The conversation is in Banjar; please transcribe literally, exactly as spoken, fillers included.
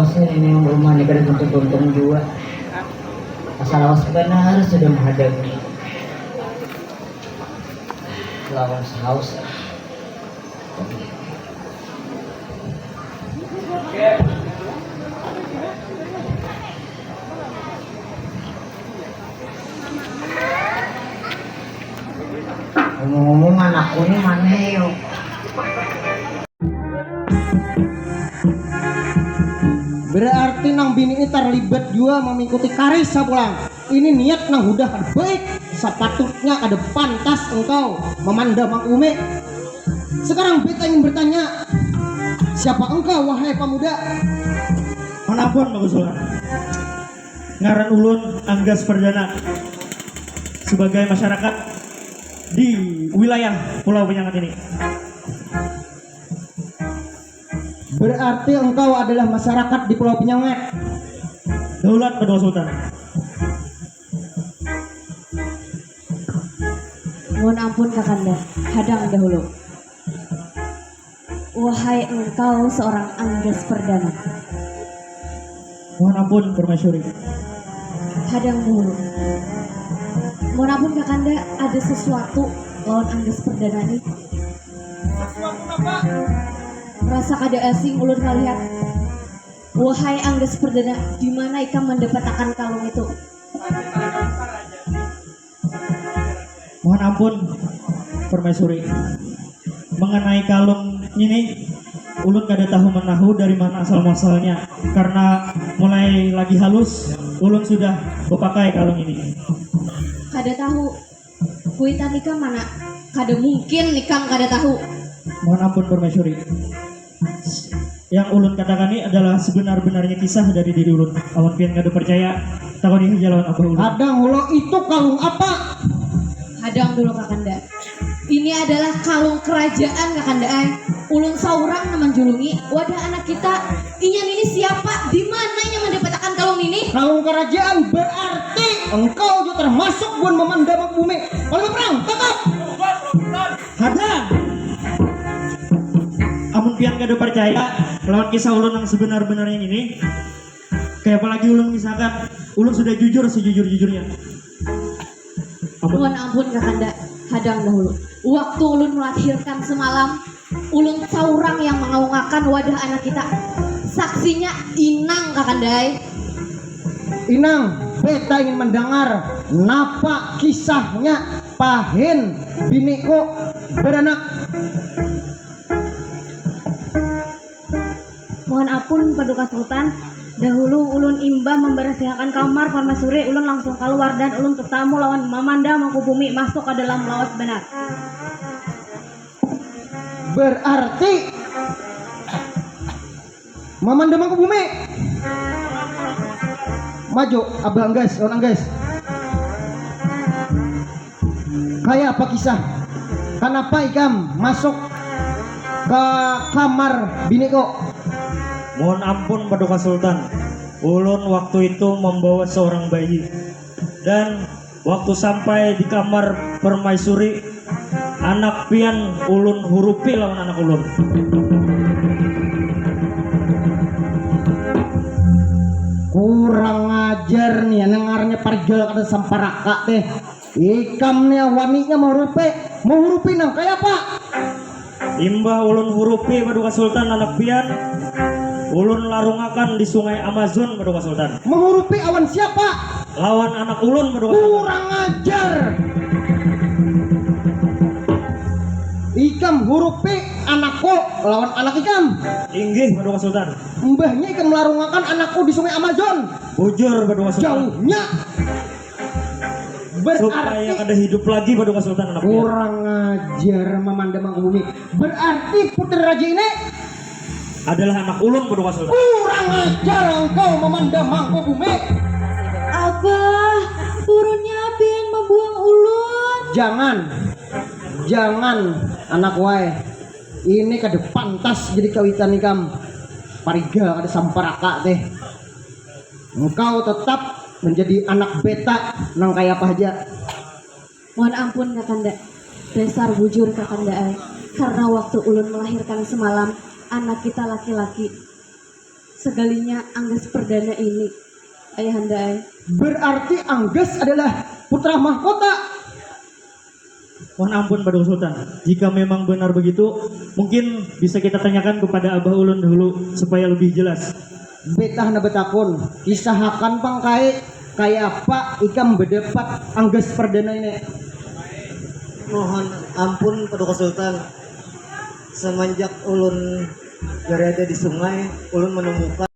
Ini yang rumah ini kada tuntung-tuntung juga. Asal awas benar sudah menghadapi lawan saus. Ngomong-ngomong, anakku ini mana yuk? Berarti nang bini ini terlibat juga mengikuti karisa pulang. Ini niat nang hudah kada baik. Sepatutnya kada pantas engkau memandang Mangku Bumi. Sekarang beta ingin bertanya, siapa engkau, wahai pemuda? Mohon ampun, Bagus Sulan. Ngaran ulun Anggas Perdana, sebagai masyarakat di wilayah Pulau Penyengat ini. Berarti engkau adalah masyarakat di Pulau Penyengat. Daulat, Paduka Sultan. Mohon ampun, Kakanda, hadang dahulu. Wahai engkau seorang Anggas Perdana. Mohon ampun, Permaisuri. Hadang dulu. Mohon ampun, Kakanda, ada sesuatu lawan Anggas Perdana nih. Sesuatu apa? Rasa kada asing ulun melihat. Wahai Anggas Perdana, di mana ikam mendapatakan kalung itu? Mohon ampun, Permaisuri. Mengenai kalung ini, ulun kada tahu menahu dari mana asal muasalnya. Karena mulai lagi halus, ulun sudah bepakai kalung ini. Kada tahu. Kuitan ikam mana? Kada mungkin ikam kada tahu. Mohon ampun, Permaisuri. Yang ulun katakan ini adalah sebenar-benarnya kisah dari diri ulun. Amun pian kada percaya, takuni haja lawan abah ulun. Hadang, Hulo, itu kalung apa? Hadang dulu, Kakanda. Ini adalah kalung kerajaan, Kakanda ai. Ulun saurang nang manjulungi wadah anak kita. Inya nini siapa? Di mana inya mandapatakan kalung nini? Kalung kerajaan, berarti engkau juga termasuk buhan memandang Mangku Bumi. Kalau perang, tangkap! Hadang! Amun pian kada percaya lawan kisah ulun nang sebenar-benarnya ini, kaya apa lagi ulun mengisahkan, ulun sudah jujur sejujur-jujurnya. Ampun. Mohon ampun, Kakanda, hadang dahulu. Waktu ulun melahirkan semalam, ulun saurang yang mengaungakan wadah anak kita. Saksinya Inang, Kakanda ai. Inang, beta ingin mendengar napa kisahnya pahin biniku beranak. Mohon ampun, Paduka Sultan. Dahulu ulun imbah membersihakan kamar Permaisuri, ulun langsung kaluar dan ulun tetamu lawan mamanda Mangku Bumi masuk ka dalam lawas banar. Berarti mamanda Mangku Bumi. Maju, Abah Anggas, lawan Anggas. Kaya apa kisah? Kanapa ikam masuk ka kamar biniku? Mohon ampun, Paduka Sultan. Ulun waktu itu membawa seorang bayi. Dan waktu sampai di kamar permaisuri, anak pian ulun hurupi lawan anak ulun. Kurang ajar nih, ngarannya parigal kada samparaka teh. Ikam nih waninya maurupi, maurupi nang kaya apa? Imbah ulun hurupi, Paduka Sultan, anak pian, ulun larungakan di Sungai Amazon, Paduka Sultan. Maurupi awan siapa? Lawan anak ulun, Paduka Sultan. Kurang ajar. Ikam hurupi anakku lawan anak ikam. Inggih, Paduka Sultan. Mbahnya ikam larungakan anakku di Sungai Amazon. Bujur, Paduka Sultan. Jauhnya. Berarti supaya kada hidup lagi, Paduka Sultan, anak pian. Kurang ajar, mamanda Mangku Bumi. Berarti putri raja ini adalah anak ulun, Paduka Sultan. Kurang ajar engkau, mamanda Mangku Bumi. Abah, turunnya pian membuang ulun. Jangan. Jangan, anak wae. Ini kada pantas jadi kawitan ikam. Parigal kada samparaka teh. Engkau tetap menjadi anak beta nang kaya apa haja. Mohon ampun, Kakanda. Dasar bujur, Kakanda ai. Karena waktu ulun melahirkan semalam, anak kita laki-laki. Segalinya Anggas Perdana ini, Ayahanda ai. Berarti Anggas adalah putra mahkota. Mohon ampun, Paduka Sultan. Jika memang benar begitu, mungkin bisa kita tanyakan kepada abah ulun dahulu supaya lebih jelas. Betah na betakun, kisahakan pang kai, kaya apa ikam bedapat Anggas Perdana ini? Mohon ampun, Paduka Sultan. Semenjak ulun berada di sungai, ulun menemukan